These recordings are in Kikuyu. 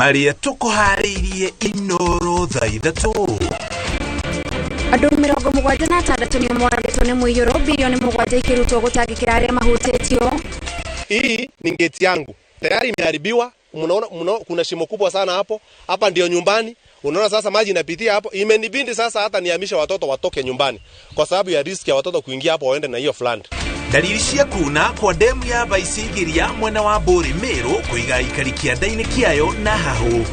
Marĩa tũkũharĩirie Inoro thaa 3. Andũ 76 nĩo moragĩtwo nĩ mũiyũro, bilioni 7 ikĩrutwo gũtangĩkĩra arĩa mahutĩtio. Hii ni gate yangu tayari imeharibiwa. Mnaona, kuna shimo kubwa sana hapo. Hapa ndio nyumbani. Unaona sasa maji inapitia hapo. Imenibidi sasa hata nihamishe watoto watoke nyumbani kwa sababu ya risk ya watoto kuingia hapo waende na hiyo flood. Dalili cia kuna kwa demu ya Baisigiria mwena wa Bũrĩ Meru kũiga aikari kĩanda-inĩ kĩayo na hahũ.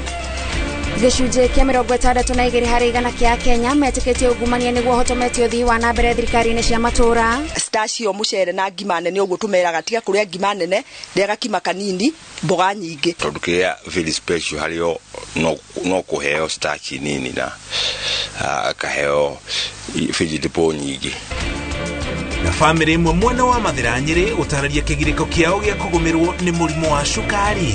Gĩcunjĩ kĩa 62 harĩ igana kĩa Kenya metĩkĩtie ungumania nĩguo ũhotometie ũthii wa na mbere thirikari-inĩ cia matũũra. Stacio mũcere na ngima nene ũguo tũmeraga tiga kũrĩa ngima nene, rĩa gakima kanini, mboga nyingĩ. Tondũ kĩrĩa very special harĩ o no kũheo starch nini na akaheo vegetable nyingĩ. Na bamĩrĩ ĩmwe mwena wa Mathĩra Nyĩrĩ gũtarĩria kĩgirĩko kĩao gĩa kũgũmĩrwo nĩ mũrimũ wa cukari.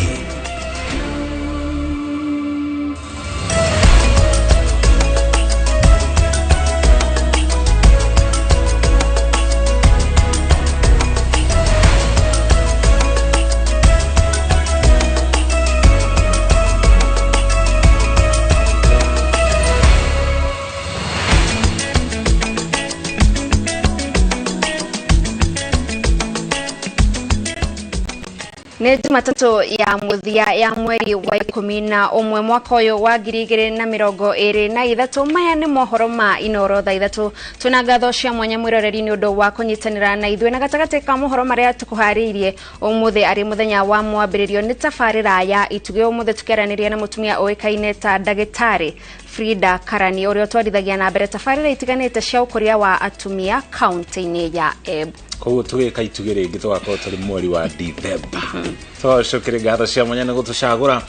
Nĩ Jumatatũ ya mũthia ya mweri wa 11 mwaka ũyũ wa 2023. Maya nĩ mohoro ma Inoro thaa 3. Twĩna ngatho cia mwanya mwĩroreri nĩ ũndũ wa kũnyitanĩra na ithuĩ, na gatagatĩ ka mohoro marĩa tũkũharĩirie ũmũthĩ arĩ mũthenya wa mwambĩrĩrio nĩ tabarĩra ya Itugĩ. Ũmũthĩ tũkĩaranĩria na mũtumia ũĩkaine ta ndagĩtarĩ Frida Karani ũrĩa ũtwarithagia na mbere tabarĩra itiganĩte cia ũkũria wa atumia kaunti-inĩ ya Embu. Koguo tũgĩka itugĩ rĩngĩ tũgakorwo tũrĩ mweri wa Dithemba. Tũgacokere ngatho cia mwanya nĩ gũtũcagũra.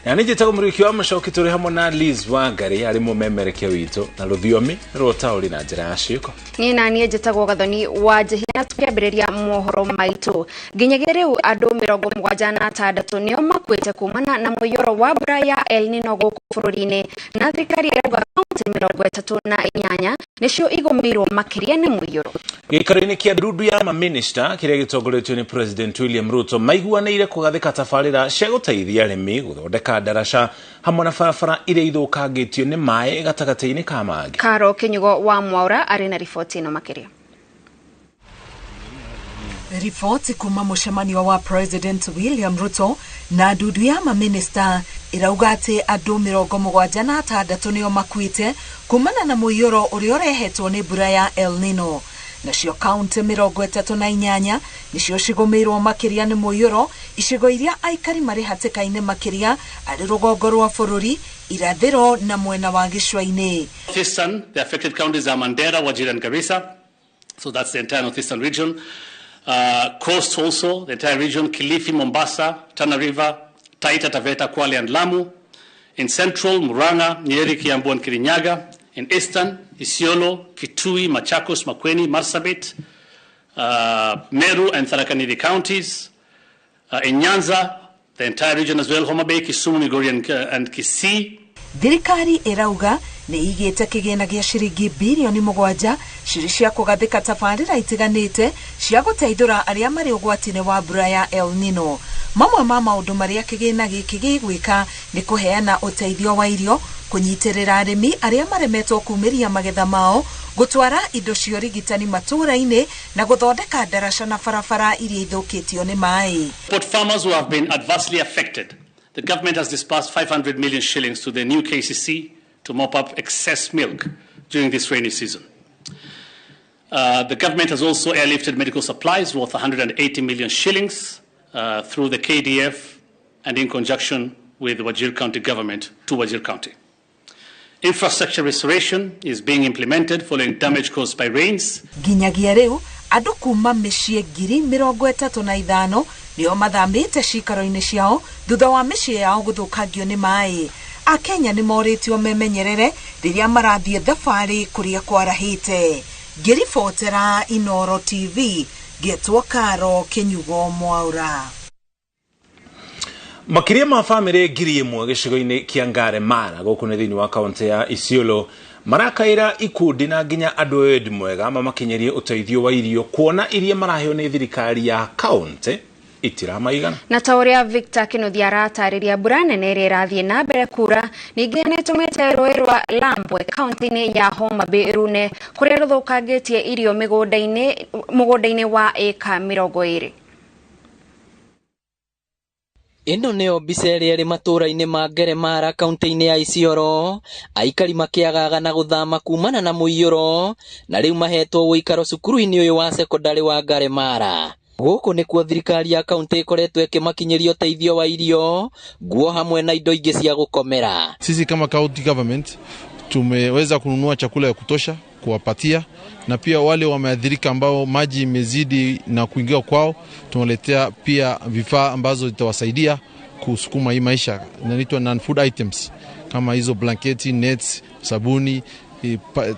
Na nĩ njĩtagwo Mũrĩki wa Mũcoki, tũrĩ hamwe na Liz Wangari arĩ mũmemerekia witũ na rũthiomi rwa ũtaũri na njĩra ya ciĩko. Niĩ na niĩ njĩtagwo Gathoni wa Njihia, na tũkĩambĩrĩria mohoro maitũ nginyagia rĩu andũ 76 nĩo makuĩte kumana na mũiyũro wa mbura ya El Nino gũkũ bũrũri-inĩ, na thirikari ĩrauga kaunti 38 nĩcio igũmĩirwo makĩria nĩ mũiyũro. Gĩikaro-inĩ kĩa ndundu ya maminista kĩrĩa gĩtongoretio nĩ President William Ruto maiguanĩire kũgathĩka tabarĩra cia gũteithia arĩmi gũthondeka ndaraca hamwe na barabara iria ithũkangĩtio nĩ maĩ gatagatĩ-inĩ ka mangĩ. Karo Kĩnyugo wa Mwaura arĩ na riboti ĩno makĩria. Riboti kuma mũcemanio wa President William Ruto na ndundu ya maminista ĩrauga atĩ andũ 76 nĩo makuĩte kumana na mũiyũro ũrĩa ũrehetwo nĩ mbura ya El Nino. Nacio kaunti 38 nĩcio cigũmĩirwo makĩria nĩ mũiyũro, icigo iria aikari marĩ hatĩka-inĩ makĩria arĩ rũgongo rwa bũrũri, irathĩro na mwena wa gĩcũa-inĩ. Northeastern, the affected counties are Mandera, Wajir and Garissa, so that's the entire northeastern region. Coast also, the entire region, Kilifi, Mombasa, Tana River, Taita, Taveta, Kwale and Lamu. In central, Murang'a, Nyeri, Kiambu and Kirinyaga. In eastern, Isiolo, Kitui, Machakos, Makueni, Marsabit, Meru and Tharaka Nithi counties. In Nyanza, the entire region as well, Homa Bay, Kisumu, Migori and Kisii. Thirikari ĩrauga nĩ igĩte kĩgĩna gĩa ciringi bilioni 7 cirĩ cia kũgathĩka tabarĩra itiganĩte cia gũteithũra arĩa marĩ ũgwati-inĩ wa mbura ya El Nino. Mamwe ma maũndũ marĩa kĩgĩna gĩkĩ gĩgwĩka nĩ kũheana ũteithio wa irio, kũnyitĩrĩra arĩmi arĩa maremetwo kumĩria magetha mao, gũtwara indo cia ũrigitani matũũra-inĩ na gũthondeka ndaraca na barabara iria ithũkĩtio nĩ maĩ. Support farmers who have been adversely affected. The government has disbursed 500 million shillings to the new KCC to mop up excess milk during this rainy season. The government has also airlifted medical supplies worth 180 million shillings through the KDF and in conjunction with the Wajir County government to Wajir County. Infrastructure restoration is being implemented following damage caused by rains. Nginyagia rĩu andũ kuma mĩciĩ 35,000 nĩo mathamĩte cikaro-inĩ ciao thutha wa mĩciĩ yao gũthũkangio nĩ maĩ. Akenya nĩ morĩtio memenyerere rĩrĩa marathiĩ thabarĩ kũrĩa kwarahĩte. Ngĩribotera Inoro TV, ngetwo Karo Kĩnyugo Mwaura. Makĩria ma bamĩrĩ 1,000 gĩcigo-inĩ kĩa Ngare Mara gũkũ nĩ thĩinĩ wa kaunti ya Isiolo marakaĩra ikundi na nginya andũ wendi mwega mamakinyerie ũteithio wa irio kuona iria maraheo nĩ thirikari ya kaunti itiramaigana. Na ta ũrĩa Victor Kinuthia aratarĩria, mbura nene ĩrĩa ĩrathiĩ na mbere kura ningĩ nĩ ĩtũmĩte rũĩ rwa Lambwe kaunti-inĩ ya Homa Bay rune, kũrĩa rũthũkangĩtie irio mũgũnda-inĩ wa ĩka 20. Ĩno nĩyo mbica ĩrĩa ĩrĩ matũũra-inĩ ma Ngeremara kaunti-inĩ ya Isiolo, aikari makĩagaga na gũthama kumana na mũiyũro, na rĩu mahetwo ũikaro cukuru-inĩ ũyũ wa cekondarĩ wa Ngaremara. Gũkũ nĩkuo thirikari ya kaunti ĩkoretwo ĩkĩmakinyĩria ũteithio wa irio, nguo hamwe na indo ingĩ cia gũkomera. Sisi kama county government tumeweza kununua chakula ya kutosha kuwapatia, na pia wale wameathirika ambao maji imezidi na kuingia kwao, tumewaletea pia vifaa ambazo zitawasaidia kusukuma hii maisha, inaitwa non-food items kama hizo blanketi, nets, sabuni,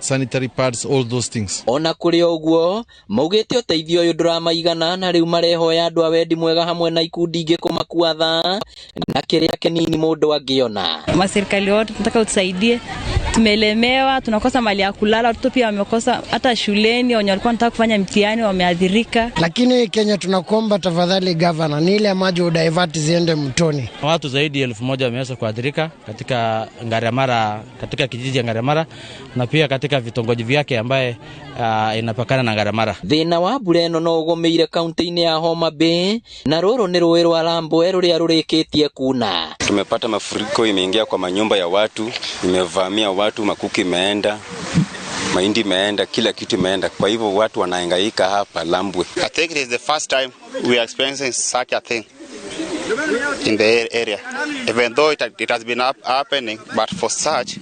sanitary pads, all those things. Ona kũrĩ ũguo, maugĩte ũteithio ũyũ ndũramaigana na rĩu marehoya andũ a wendi mwega hamwe na ikundi ingĩ kũmakua tha na kĩrĩa kĩnini mũndũ angĩona. Maserikali wote tunataka utusaidie, tumelemewa, tunakosa mali ya kulala, watoto pia wamekosa hata shuleni, wenye walikuwa wanataka kufanya mtihani wameathirika. Lakini Kenya tunakuomba tafadhali governor, ni ile maji udivert ziende mtoni. Watu zaidi ya 1000 wameweza kuathirika katika Ngaremara, katika kijiji cha Ngaremara na pia katika vitongoji vyake ambaye inapakana na Ngaremara. Thĩna wa mbura ĩno no ũgũmĩire kaunti-inĩ ya Homa Bay, na rũrũ nĩ rũĩ rwa Lambwe rũrĩa rũrĩkĩtie kuna. Tumepata mafuriko, imeingia kwa manyumba ya watu, imevamia watu, makuki imeenda, mahindi imeenda, kila kitu imeenda. Kwa hivyo watu wanahangaika hapa Lambwe. I think it is the first time we are experiencing such a thing in the area. Even though it has been happening, but for such,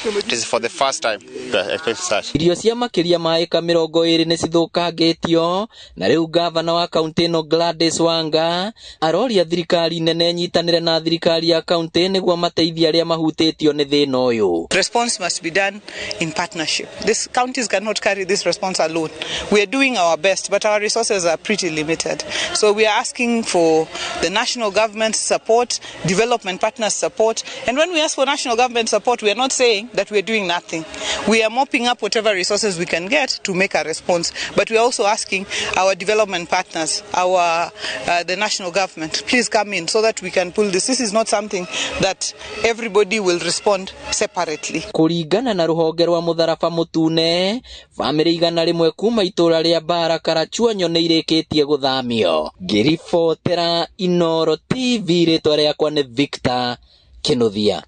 it is for the first time we are experiencing such. Irio cia makĩria ma ĩka 20 nĩ cithũkangĩtio, na rĩu gavana wa kaunti ĩno Gladys Wanga aroria thirikari nene nyitanĩre na thirikari ya kaunti nĩguo mateithie arĩa mahutĩtio nĩ thĩna ũyũ. Response must be done in partnership. These counties cannot carry this response alone. We are doing our best, but our resources are pretty limited. So we are asking for the national government support, development partners support. And when we ask for national government support, we are not saying that we are doing nothing. We are mopping up whatever resources we can get to make a response. But we are also asking our development partners, the national government, please come in so that we can pull this. This is not something that everybody will respond separately. Kũringana na rũhonge rwa mũtharaba mũtune, bamĩrĩ 100 kuma itũra rĩa Bara Karachuonyo nĩ irĩkĩtie gũthamio. Ngĩribotera Inooro TV, rĩtwa rĩakwa nĩ Victor Kinuthia.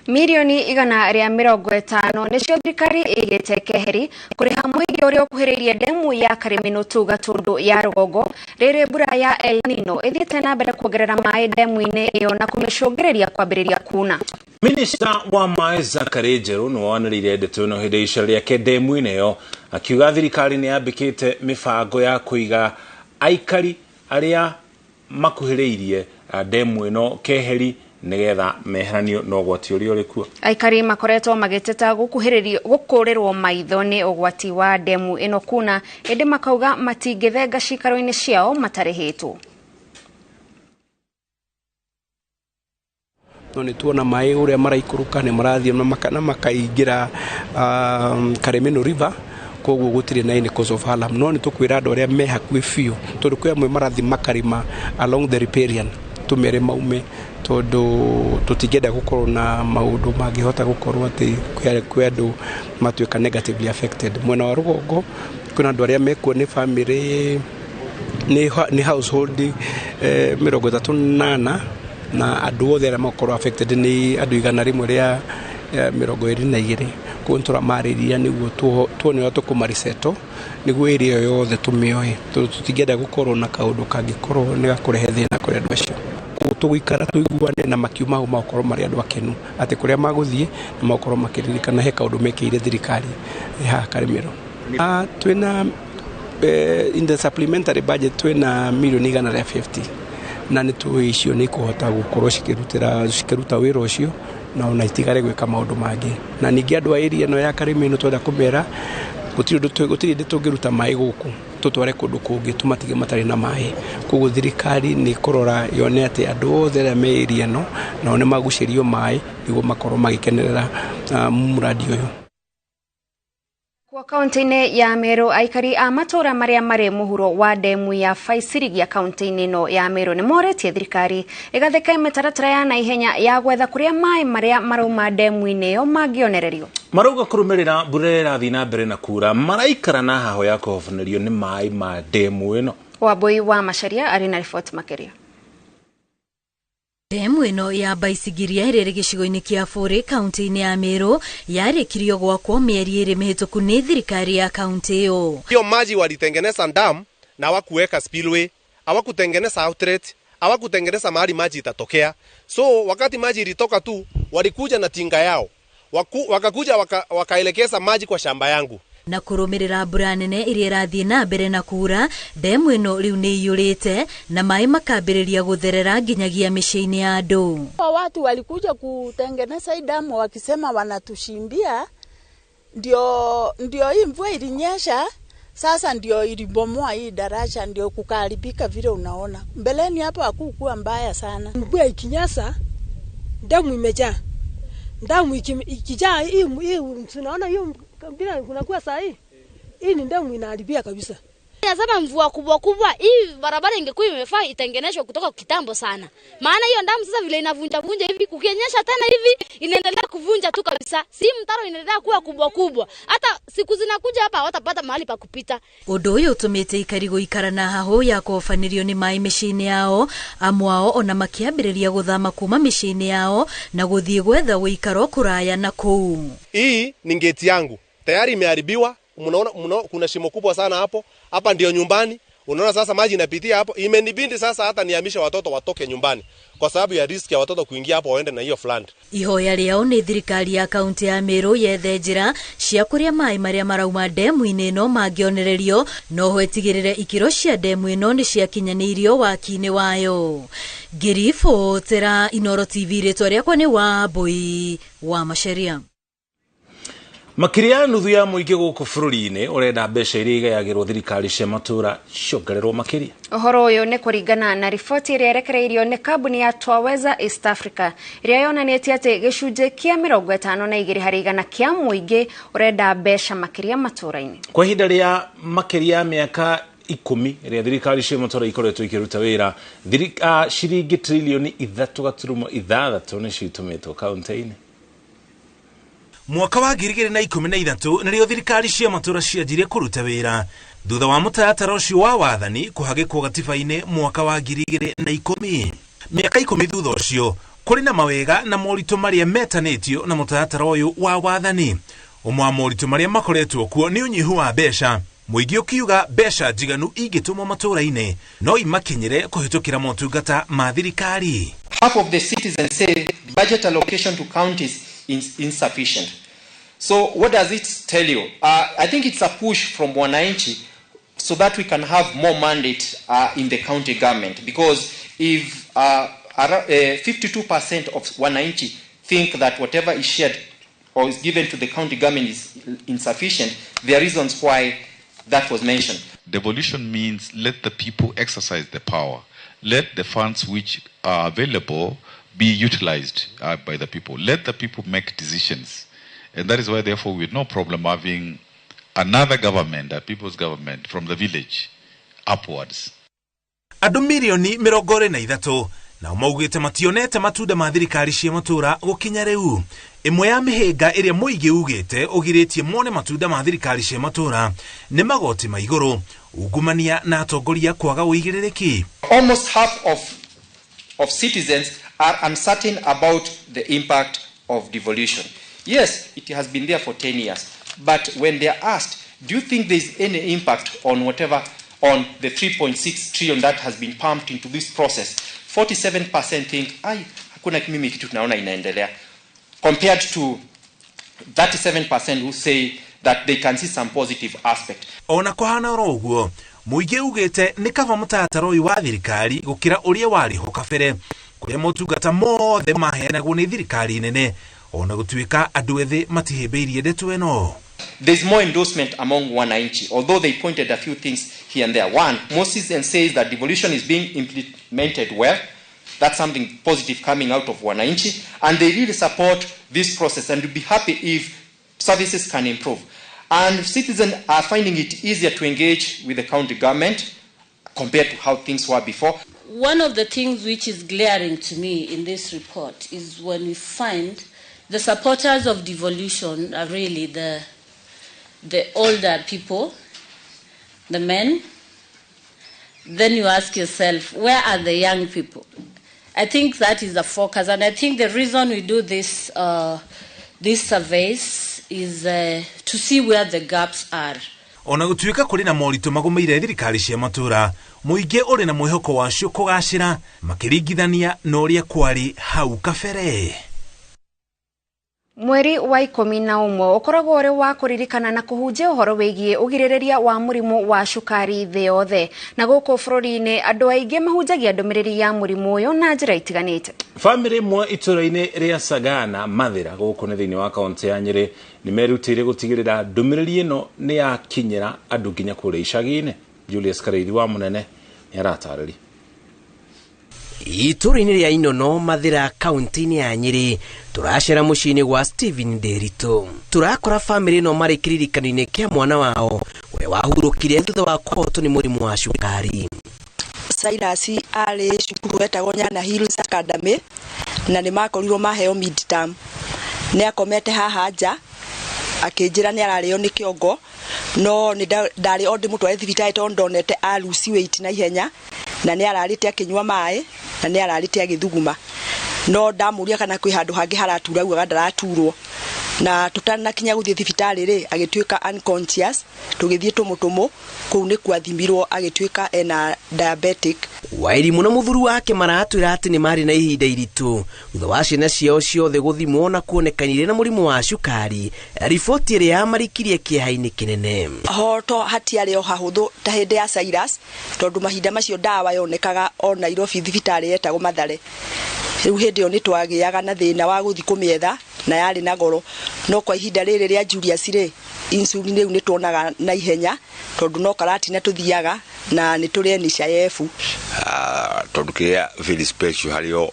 Mirioni 150 nĩcio thirikari ĩigĩte keheri kũrĩha mũingĩ ũrĩa ũkuhĩrĩirie ndemu ya Kariminũtu Gatundu ya rũgongo rĩrĩ mbura ya El Nino ĩthiĩte na mbere kuongerera maĩ ndemu-inĩ ĩyo na kũmĩcũngĩrĩria kwambĩrĩria kuna. Minista wa maĩ Zachary Njeru nĩ wonanirie ndeto ĩno hĩndĩ ya icera rĩake ndemu-inĩ ĩyo, akiuga thirikari nĩ yambĩkĩte mĩbango ya kũiga aikari arĩa makuhĩrĩirie ndemu ĩno keheri nĩgetha meheranio na ũgwati ũrĩa ũrĩ kuo. Aikari makoretwo magĩteta gũkũrĩrwo maitho nĩ ũgwati wa ndemu ĩno kuna, ĩndĩ makauga matingĩthenga cikaro-inĩ ciao matarĩhĩtwo. No nĩ tuona maĩ ũrĩa maraikũrũka nĩ marathiĩ na makaingĩra Karemeno River, koguo gũtirĩ na any cause of alarm. No nĩ tũkwĩra andũ arĩa me hakuhĩ biũ, tondũ kwĩ amwe marathiĩ makarĩma along the riparian, tũmere maume, tondũ tũtingĩenda gũkorwo na maũndũ mangĩhota gũkorwo atĩ kwĩ andũ matuĩka negatively affected. Mwena wa rũgongo kwĩna andũ arĩa mekuo nĩ family, nĩ household 38 na andũ othe arĩa makorwo affected nĩ andũ 122. Koguo nĩtũramarĩria nĩguo tuone ũrĩa tũkũmariseto nĩguo area ĩyo yothe tũmĩoe, tondũ tũtingĩenda gũkorwo na kaũndũ kangĩkorwo nĩ gakũrehe thĩna kũrĩ andũ acio. Tũgũikara tũiguane na makiuma hau magakorwo marĩ andũ akenu atĩ kũrĩa magũthiĩ na magakorwo makĩririkana he kaũndũ mekĩire thirikari haha Karĩmĩro. Twĩna in the supplementary budget twĩna mirioni 150 na nĩ tũĩ icio nĩ ikũhota gũkorwo cikĩruta wĩra ũcio na ona itigare gwĩka maũndũ mangĩ. Na ningĩ andũ a area ĩno ya Karĩmĩno twenda kũmera gũtirĩ hĩndĩ tũngĩruta maĩ gũkũ tũtware kũndũ kũngĩ tũmatige matarĩ na maĩ. Koguo thirikari nĩ kũrora yone atĩ andũ othe arĩa me area ĩno nao nĩ magucĩrio maĩ nĩguo makorwo magĩkenerera mũradi ũyũ. Nakuo kaunti-inĩ ya Meru, aikari a matũra marĩa marĩ mũhuro wa ndemu ya Baicirigia kaunti-inĩ ĩno ya Meru nĩ morĩtie thirikari ĩgathĩke mĩtaratara ya naihenya ya gwetha kũrĩa maĩ marĩa marauma ndemu-inĩ ĩyo mangĩonererio. Marauga kũrũmĩrĩra mbura ĩrĩa ĩrathiĩ na mbere na kura maraikara na haho ya kũhobanĩrio nĩ maĩ ma ndemu ĩno. Wambui wa Macharia arĩ na riboti makĩria. Ndemu ĩno ya Baicigiria ĩrĩa ĩrĩ gĩcigo-inĩ kĩa Bũrĩ kaunti-inĩ ya Meru yarĩkirio gwakwo mĩeri 2 mĩhĩtũku nĩ thirikari ya kaunti ĩyo. Hiyo maji walitengeneza dam na hawakuweka spillway, hawakutengeneza outlet, hawakutengeneza mahali maji itatokea. So wakati maji ilitoka tu walikuja na tinga yao. Wakakuja wakaelekeza maji kwa shamba yangu. Na kũrũmĩrĩra mbura nene ĩrĩa ĩrathiĩ na mbere na kura, ndemu ĩno rĩu nĩ iyũrĩte na maĩ makambĩrĩria gũtherera nginyagia mĩciĩ-inĩ ya andũ. Watu walikuja kutengeneza hii damu wakisema wanatushimbia, ndio hii mvua ilinyesha, sasa ndio ilibomoa hii daraja, ndio kukaharibika vile unaona. Mbeleni hapo hakukuwa mbaya sana. Mvua ikinyesha, damu imejaa. Damu ikijaa hii tunaona hiyo bila kunakuwa saa hii. Hii ni damu inaharibia kabisa. Nasema mvua kubwa kubwa hii barabara ingekuwa imefaa itengenezwe kutoka kitambo sana. Maana hiyo damu sasa vile inavunja vunja hivi, kukinyesha tena hivi inaendelea kuvunja tu kabisa. Si mtaro inaendelea kuwa kubwa kubwa. Hata siku zinakuja hapa hawatapata mahali pa kupita. Ũndũ ũyũ ũtũmĩte aikari gũikara na hahũ ya kũhobanĩrio nĩ maĩ mĩciĩ-inĩ yao, amwe ao ona makĩambĩrĩria gũthama kuma mĩciĩ-inĩ yao na gũthiĩ gwetha ũikaro kũraya na kũu. Hii ni ngeti yangu tayari imeharibiwa. Mnaona kuna shimo kubwa sana hapo. Hapa ndio nyumbani. Unaona sasa maji inapitia hapo. Imenibidi sasa hata nihamishe watoto watoke nyumbani kwa sababu ya risk ya watoto kuingia hapo waende na hiyo flood. Ihoya rĩao nĩ thirikari ya kaunti ya Meru yethe njĩra cia kũrĩa maĩ marĩa marauma ndemu-inĩ ĩno mangĩonererio, noho ĩtigĩrĩre ikĩro cia ndemu ĩno nĩ ciakinyanĩirio waki-inĩ wayo. Ngĩribotera Inooro TV, rĩtwa rĩakwa nĩ Wambui wa Macharia. Makĩria ya nuthu ya mũingĩ gũkũ bũrũri-inĩ ũrenda mbeca iria igayagĩrwo thirikari cia matũra ciongererwo makĩria. Ũhoro ũyũ nĩ kũringana na riboti ĩrĩa ĩrekereirio nĩ kambuni ya Twaweza East Africa ĩrĩa yonanĩtie atĩ gĩcunjĩ kĩa 52 harĩ igana kĩa mũingĩ ũrenda mbeca makĩria matũra-inĩ. Kwa ihinda rĩa makĩria ya mĩaka 10 ĩrĩa thirikari cia matũra ikoretwo ikĩruta wĩra, ciringi trilioni 3.6 nĩcio itũmĩtwo kaunti-inĩ. Mwaka wa 2013 nĩrĩo thirikari cia matũra cianjirie kũruta wĩra thutha wa mũtaratara ũcio wa wathani kũhagĩkwo gatiba-inĩ mwaka wa 2010. Mĩaka 10 thutha ũcio kũrĩ na mawega na moritũ marĩa metanĩtio na mũtaratara ũyũ wa wathani. Ũmwe wa moritũ marĩa makoretwo kuo nĩ ũnyihu wa mbeca, mũingĩ ũkiuga mbeca njiganu ingĩtũmwo matũra-inĩ no imakinyĩre kũhĩtũkĩra motungata ma thirikari. Half of the citizens say budget allocation to counties is insufficient. So what does it tell you? I think it's a push from wananchi so that we can have more mandate in the county government. Because if 52% of wananchi think that whatever is shared or is given to the county government is insufficient, there are reasons why that was mentioned. Devolution means let the people exercise the power. Let the funds which are available be utilized by the people. Let the people make decisions. And that is why, therefore, we have no problem having another government, a people's government, from the village upwards. Andũ mirioni 23 nao maugĩte mationete matunda ma thirikari cia matũra gũkinya rĩu. Ĩmwe ya mĩhĩnga ĩrĩa mũingĩ ugĩte ũgirĩtie mone matunda ma thirikari cia matũra nĩ magoti ma igũrũ, ungumania na atongoria kwaga ũigĩrĩrĩki. Almost half of citizens are uncertain about the impact of devolution. Yes, it has been there for 10 years, but when they are asked, do you think there is any impact on whatever, on the 3.6 trillion that has been pumped into this process, 47% think, ai, hakuna mimi kitu tunaona inaendelea, compared to 37% who say that they can see some positive aspect. Ona kuhana oro uguo, mũingĩ ugĩte nĩ kaba mũtaratara ũyũ wa thirikari gũkĩra ũrĩa warĩ ho kabere, kũrĩa motungata mothe maheanagwo nĩ thirikari nene, ona gũtuĩka andũ ethĩ matihĩmbĩirie ndeto ĩno. There's more endorsement among wananchi, although they pointed a few things here and there. One, Moses and says that devolution is being implemented well. That's something positive coming out of wananchi. And they really support this process and would be happy if services can improve. And citizens are finding it easier to engage with the county government compared to how things were before. One of the things which is glaring to me in this report is when we find the supporters of devolution are really the older people, the men. Then you ask yourself, where are the young people? I think that is the focus, and I think the reason we do this these surveys is to see where the gaps are. Ona gũtuĩka kũrĩ na moritũ magũmĩire thirikari cia matũũra, mũingĩ ũrĩ na mwĩhoko wacio kũgacĩra makĩringithania na ũrĩa kwarĩ hau kabere. Mweri wa 11 ũkoragwo ũrĩ wa kũririkana na kũhunjia ũhoro wĩgiĩ ũgirĩrĩria wa mũrimũ wa cukari thĩ yothe, na gũkũ bũrũri-inĩ andũ aingĩ mahunjagia ndũmĩrĩri ya mũrimũ ũyũ na njĩra itiganĩte. Bamĩrĩ ĩmwe itũũra-inĩ rĩa Sagana Mathĩra gũkũ nĩ thĩinĩ wa kaũntĩ ya Nyĩrĩ nĩ merutĩire gũtigĩrĩra ndũmĩrĩri ĩno nĩ yakinyĩra andũ nginya kũrĩa icagi-inĩ. Julius Kareithi wa Mũnene nĩ aratarĩria. Itũũra-inĩ rĩa Inono Mathĩra kaũntĩ-inĩ ya Nyĩrĩ tũracera mũciĩ-inĩ gwa Stephen Nderitu. Tũrakora bamĩrĩ ĩno marĩ kĩririkano-inĩ kĩa mwana wao ũrĩa wahurũkire thutha wa kũhotwo nĩ mũrimũ wa cukari. Silas arĩ cukuru wetagwo Nyana Hills Academy na nĩ makorirwo maheo midterm. Nĩ akomete haha nja akĩnjĩra nĩ ararĩo nĩ kĩongo, no nĩ ndarĩ o ndĩmũtware thibitarĩ tondũ ndonete a lose weight na ihenya, na nĩ ararĩte akĩnyua maĩ na nĩ ararĩte agĩthuguma, no ndamũria kana kwĩ handũ hangĩ haratura augaga ndaraturwo, na tũtanakinya gũthiĩ thibitarĩ rĩ agĩtuĩka unconscious, tũgĩthiĩ tũmũtũmũ kũu nĩ kwathimirwo agĩtuĩka ena diabetic. Wairimu na mũthuri wake maratwĩra atĩ nĩ marĩ na ihinda iritũ thutha wa ciana ciao ciothe gũthimwo na kuonekanire na mũrimũ wa cukari, riboti ĩrĩa yamarikirie kĩeha-inĩ kĩnene. Hoto hatiarĩ o hahũthũ ta hĩndĩ ya Cyrus, tondũ mahinda macio ndawa yonekaga o Nairobi thibitarĩ yetagwo Mathare. Rĩu hĩndĩ ĩyo nĩ twagĩaga na thĩna wa gũthiĩ kũmĩetha na yarĩ na goro, no kwa ihinda rĩrĩ rĩa Julius rĩ insulin rĩu nĩ tuonaga na ihenya tondũ no karatina tũthiaga na nĩ tũrĩ NHIF. Tondũ kĩrĩa very special harĩ o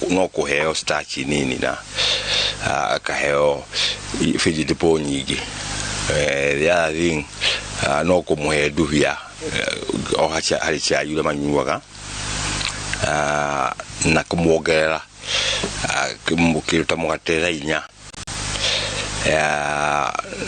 no kũheo starch nini na akaheo vegetable nyingĩ. The other thing no kũmũhe nduhia o harĩ cai ũrĩa manyuaga, na kũmuongerera kĩndũ ta mũgate thaa inya,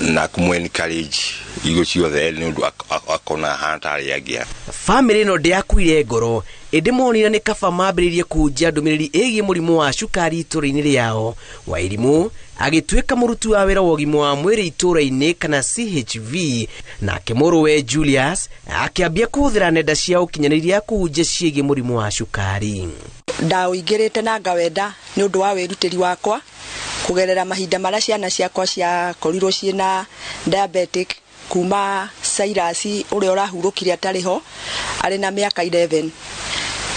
na kũmũ encourage irio ciothe nĩ ũndũ akona hana tarĩ angĩ. Bamĩrĩ ĩno ndĩakuire ngoro, ĩndĩ monire nĩ kaba mambĩrĩrie kũhunjia ndũmĩrĩri ĩgiĩ mũrimũ wa cukari itũũra-inĩ rĩao. Wairimu agĩtuĩka mũruti wa wĩra wa ũgima wa mwĩrĩ itũũra-inĩ kana CHV, nake mũrũwe Julius akĩambia kũhũthĩra nenda cia ũkinyanĩria kũhunjia ciĩgiĩ mũrimũ wa cukari. Ndaũingĩrĩte na ngawenda nĩ ũndũ wa wĩrutĩri wakwa kũgerera mahinda marĩa ciana ciakwa ciakorirwo ciĩna diabetic, kuma Cyrus ũrĩa ũrahurũkire atarĩ ho arĩ na mĩaka 11,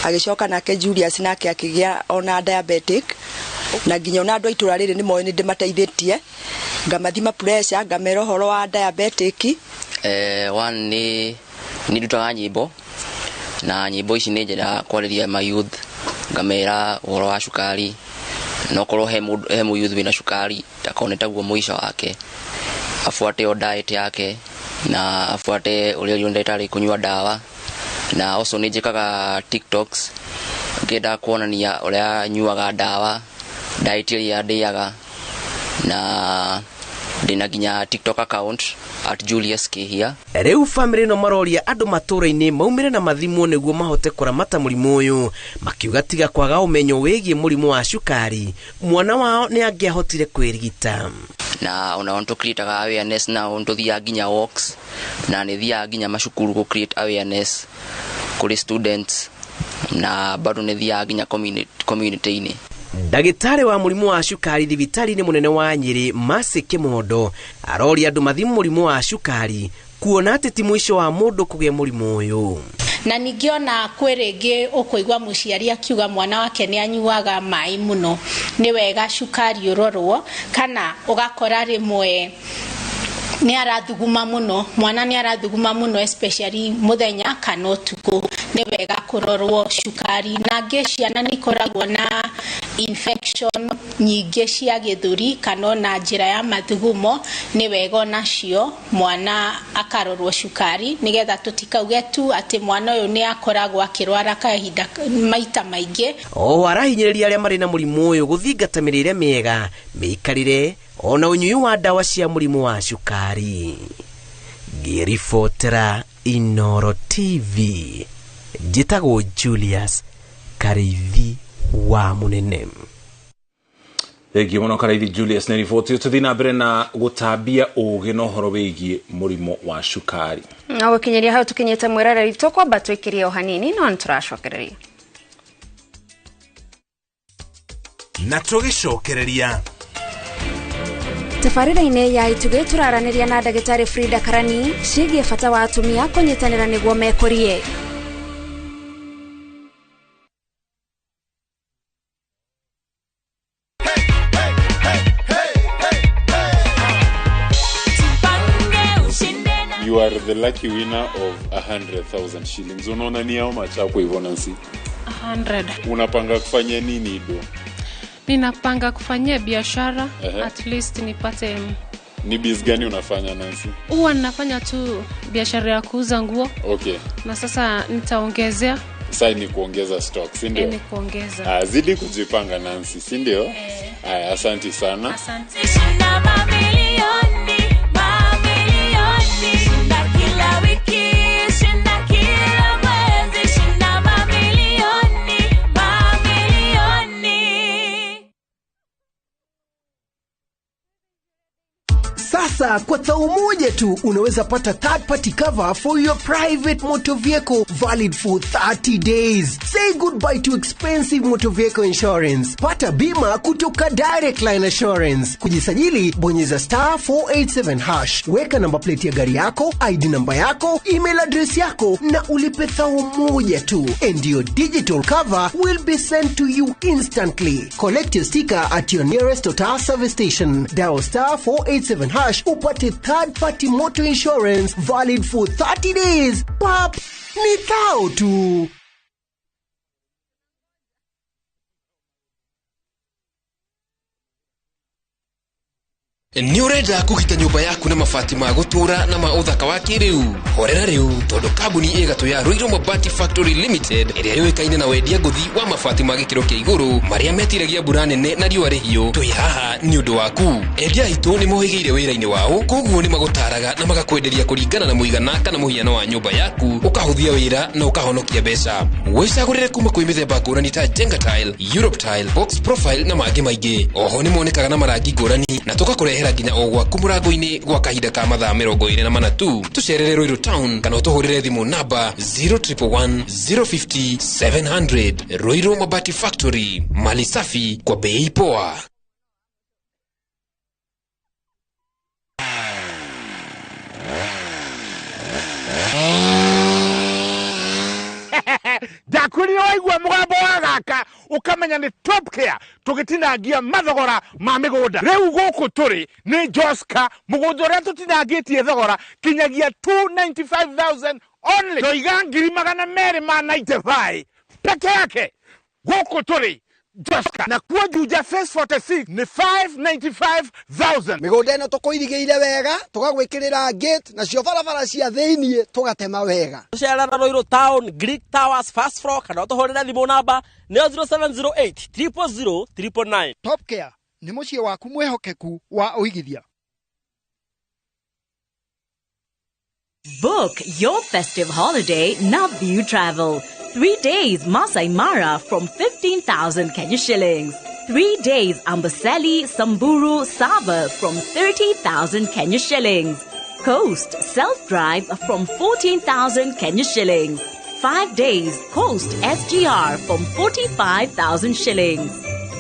agĩcoka nake Julius nake akĩgĩa ona diabetic, na nginya ona andũ a itũũra rĩrĩ nĩ moĩ nĩ ndĩmateithĩtie, ngamathima pressure, ngamera ũhoro wa diabetic. One nĩ ndutaga nyĩmbo, na nyĩmbo ici nĩ nyendaga kwarĩria ma youth, ngamera ũhoro wa cukari, no korwo he mũyouth wĩna cukari ndakone taguo mũico wake, afuate o diet yake na afuate ũrĩa ũrĩa ndagĩtarĩ kũnyua ndawa. Na also nĩ njĩkaga TikToks ngĩenda kuonania ũrĩa nyuaga ndawa, diet ĩrĩa ndĩaga, na ndĩna nginya TikTok account at Julius Kihia. Rĩu bamĩrĩ ĩno maroria andũ matũũra-inĩ maumĩre na mathimwo nĩguo mahote kũramata mũrimũ ũyũ, makiuga tiga kwaga ũmenyo wĩgiĩ mũrimũ wa cukari, mwana wao nĩ angĩahotire kwĩrigita. Na ona nĩ tũcreataga awareness, na nĩ tũthiaga nginya walks, na nĩ thiaga nginya macukuru gũ create awareness kũrĩ students, na bado nĩ thiaga nginya community-inĩ. Ndagĩtarĩ wa mũrimũ wa cukari thibitarĩ-inĩ mũnene wa Nyĩrĩ Mercy Kĩmondo aroria andũ mathimu mũrimũ wa cukari kuona atĩ ti mũico wa mũndũ kũgĩa mũrimũ ũyũ. Na ningĩ ona kwĩ rĩngĩ ũkũigua mũciari akiuga mwana wake nĩ anyuaga maĩ mũno, nĩ wega cukari ũrorwo, kana ũgakora rĩmwe nĩ arathuguma mũno, mwana nĩ arathuguma mũno especially mũthenya kana ũtukũ, nĩ wega kũrorwo cukari. Na angĩ ciana nĩ ikoragwo na infection nyingĩ cia gĩthũri kana ona njĩra ya mathugumo, nĩ wega onacio mwana akarorwo cukari nĩgetha tũtikauge tu atĩ mwana ũyũ nĩ akoragwo akĩrwara kahinda maita maingĩ. Oho arahinyĩrĩria arĩa marĩ na mũrimũ ũyũ gũthingata mĩrĩre mĩega, mĩikarĩre ona ũnyui wa ndawa cia mũrimũ wa cukari. Ngĩribotera Inoro TV, njĩtagwo Julius Kariithi wa Munene. Thengiũ mũno Karaithi Julius nĩ riboti. Tũthiĩ na mbere na gũtambia ũgĩ na ũhoro wĩgiĩ mũrimũ wa cukari. Na gũkinyĩria hau tũkinyĩte mwĩroreri, tũkwamba twĩkĩrie o hanini no nĩtũracokereria. Na tũgĩcokereria tabarĩra-inĩ ya Itugĩ tũraranĩria na ndagĩtarĩ Frida Karani ciĩgiĩ bata wa atumia kũnyitanĩra nĩguo mekũrie. You are the lucky winner of 100,000 shillings. Unaona ni how much hapo hivyo Nancy? 100. Unapanga kufanya nini do? Ninapanga kufanyia biashara. At least nipate. Ni biz gani unafanya Nancy? Huwa ninafanya tu biashara ya kuuza nguo. Okay. Na sasa nitaongezea. Sasa ni kuongeza stock, si ndio? Ni kuongeza. Zidi kujipanga Nancy, si ndio? Haya, asante sana. Asante. Sasa kwa thao moja tu unaweza pata third party cover for your private motor vehicle valid for 30 days. Say goodbye to expensive motor vehicle insurance. Pata bima kutoka Direct Line Assurance. Kujisajili bonyeza *487#. Weka namba plate ya gari yako, ID namba yako, email address yako na ulipe thao moja tu. And your digital cover will be sent to you instantly. Collect your sticker at your nearest Total service station. Dial *487# upate third party motor insurance valid for 30 days. Pap, ni thao tu. Nĩ ũrenda kũgita nyũmba yaku na mabati ma gũtũũra na ma ũthaka wa kĩrĩu? Horera rĩu tondũ kambuni ĩgatũ ya Ruiru Mabati Factory Limited ĩrĩa yũĩkaine na wendia ngũthi wa mabati ma gĩkĩro kĩa igũrũ marĩa metiragia mbura nene na riũa rĩhiũ, twĩ haha nĩ ũndũ waku. Endia aitũ nĩ mohĩgĩire wĩra-inĩ wao, koguo nĩ magũtaraga na magakwenderia kũringana na mũigana kana mũhiano wa nyũmba yaku, ũkahũthia wĩra na ũkahonokia mbeca. Wĩcagũrĩre kuma kwĩ mĩthemba ngũrani ta Jenga Tile, Europe Tile, Box Profile na mangĩ maingĩ. Oho nĩ monekaga na marangi ngũrani na tũgakũrehera nginya o gwaku mũrango-inĩ gwa kahinda ka mathaa 24 tu. Tũcerere Ruiru Town kana ũtũhũrĩre thimũ namba 0111 050 700. Ruiru Mabati Factory, mali safi kwa bei poa. Ndakwĩrire waigua mũgambo wa gaka ũkamenya nĩ Top Care tũgĩtinangia mathogora ma mĩgũnda. Rĩu gũkũ tũrĩ nĩ Joska, mũgũnda ũrĩa tũtinangĩtie thogora kinyagia 295,000 only. Ndoiga 295,000 peke yake. Gũkũ tũrĩ Joska. Na kuo Juja phase 46 nĩ 595,000. Mĩgũnda ĩno tũkũirigĩire wega, tũgagwĩkĩrĩra gate nacio barabara cia thĩiniĩ tũgatema wega. Tũcerera Ruiru Town, Greek Towers, first floor kana ũtũhũrĩre thimũ namba nĩyo 0708 000 999. Top Care nĩ mũciĩ waku mwĩhokeku wa ũigithia. Book your festive holiday Naview Travel. 3 days Masai Mara from 15,000 Kenya shillings. 3 days Amboseli, Samburu, Sava from 30,000 Kenya shillings. Coast self-drive from 14,000 Kenya shillings. 5 days Coast SGR from 45,000 shillings.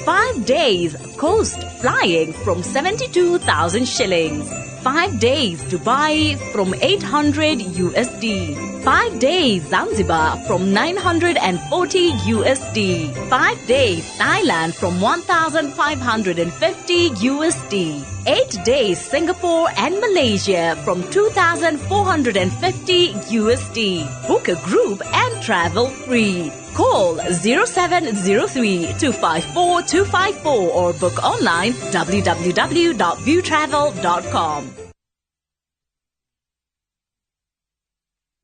5 days Coast flying from 72,000 shillings. 5 days Dubai from 800 USD. 5 days Zanzibar from 940 USD. 5 days Thailand from 1,550 USD. 8 days Singapore and Malaysia from 2,450 USD. Book a group and travel free. Call 0703 254 254 or book online www.viewtravel.com.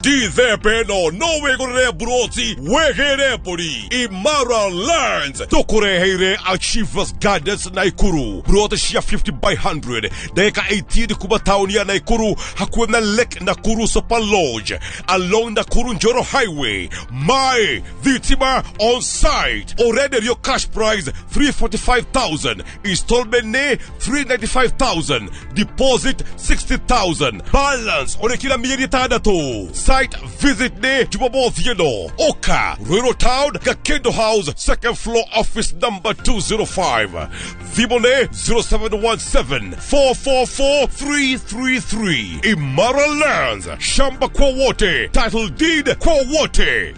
Dithemba ĩno no wĩgũrĩre mburoti wĩgĩre mbũri. Imara Lands tũkũreheire Achievers Gardens Naikuru, mburoti cia 50 by 100 ndagĩka 18 kuma taũni ya Naikuru, hakuhĩ na Lake Nakuru Super Lodge along Nakuru Njoro Highway. Maĩ, thitima on site. Ũrenderio cash price 345,000, installment nĩ 395,000, deposit 60,000, balance ũrĩkĩra mĩeri 6. Site visit nĩ Jumamothi ĩno. Oka Ruiru Town, Gakindo House, second floor, office number 205. Thimũ nĩ 0717 444 333. Imara Lands, shamba kwa wote, title deed kwa wote.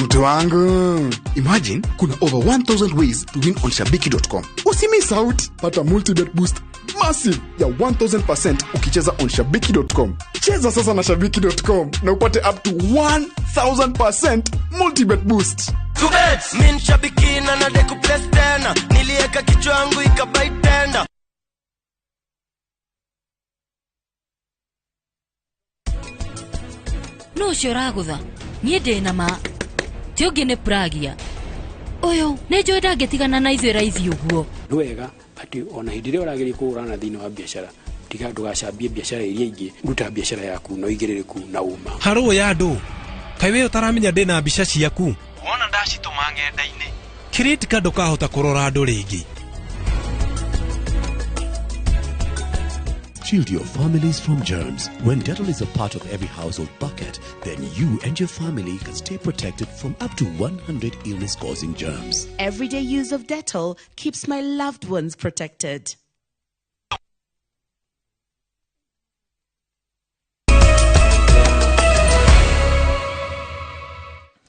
Mtu wangu, imagine kuna over 1000 ways to win on shabiki.com. Usimiss out, pata multibet boost massive ya 1000% ukicheza on shabiki.com. Cheza sasa na shabiki.com na upate up to 1000% multibet boost. Min shabiki na nadeku place tena, nilieka kichwa yangu ikabai tenda. No ũcio ũragũtha niĩ ndĩ na ma ti ũngĩ nĩ Pragia ũyũ nĩ njũĩ ndangĩtigana na ithuĩ raithi ũguo. Nĩ wega atĩ ona hĩndĩ ĩrĩa ũrageria kũhũrana thĩinĩ wa biacara, tiga ndũgacambie biacara iria ingĩ, ruta biacara yaku na ũigĩrĩrĩku na ũma. Harũ ya andũ, kaĩ we ũtaramenya ndĩna mbica ciaku? Wona ndacitũma ng'enda-inĩ. Kĩrĩtika ndũkahota kũrora andũ rĩngĩ. Shield your families from germs. When Dettol is a part of every household bucket, then you and your family can stay protected from up to 100 illness-causing germs. Everyday use of Dettol keeps my loved ones protected.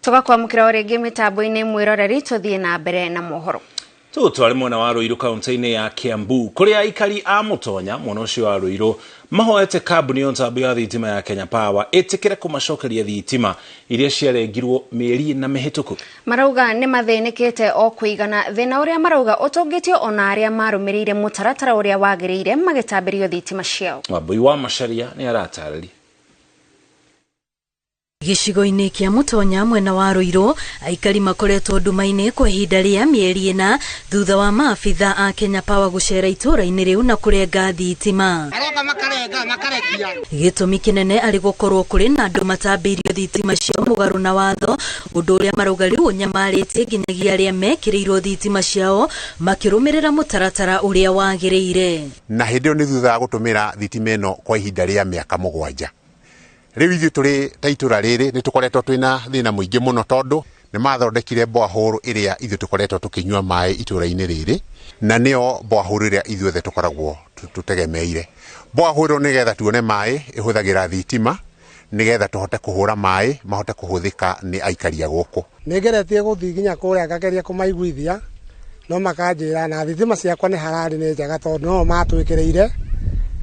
Tugakwamũkĩra o rĩngĩ mĩtambo-inĩ mwĩroreri, tũthiĩ na mbere na mohoro. Tũtware mwena wa Ruiru kaunti-inĩ ya Kiambu kũrĩa aikari a Mũtonya mwena ũcio wa Ruiru mahoete kambuni ya ũtambi wa thitima ya Kenya Power ĩtĩkĩre kũmacokeria thitima iria ciarengirwo mĩeri na mĩhĩtũku. Marauga nĩ mathĩnĩkĩte o kũigana thĩna ũrĩa marauga ũtũngĩtio ona arĩa marũmĩrĩire mũtaratara ũrĩa wagĩrĩire magĩtambĩrio thitima ciao. Wambui wa Macharia nĩ aratarĩria. Gĩcigo-inĩ kĩa Mũtonya mwena wa Ruiru aikari makoretwo nduma-inĩ kwa ihinda rĩa mĩeri 4 thutha wa maabitha a Kenya Power gũcera itũũra-inĩ rĩu na kũrenga thitima. Gĩtũmi kĩnene arĩ gũkorwo kũrĩ na andũ matambĩirio thitima ciao mũgarũ na watho, ũndũ ũrĩa marauga rĩu ũnyamarĩtie nginyagia arĩa mekĩrĩirwo thitima ciao makĩrũmĩrĩra mũtaratara ũrĩa wagĩrĩire. Na hĩndĩ ĩyo nĩ thutha wa gũtũmĩra thitima ĩno kwa ihinda rĩa mĩaka 7. Rĩu ithuĩ tũrĩ ta itũra rĩrĩ nĩ tũkoretwo twĩna thĩna mũingĩ mũno tondũ nĩ mathondekire borehole ĩrĩa ithuĩ tũkoretwo tũkĩnyua maĩ itũra-inĩ rĩrĩ, na nĩyo borehole ĩrĩa ithuothe tũkoragwo tũtegemeire. Borehole ĩyo nĩgetha tuone maĩ ĩhũthagĩra thitima nĩgetha tũhote kũhũra maĩ mahote kũhũthĩka nĩ aikari a gũkũ. Nĩngeretie gũthiĩ nginya kũrĩa ngageria kũmaiguithia no makanjĩra na thitima ciakwa nĩ hararĩ nĩ njega tondũ no matwĩkĩrĩire,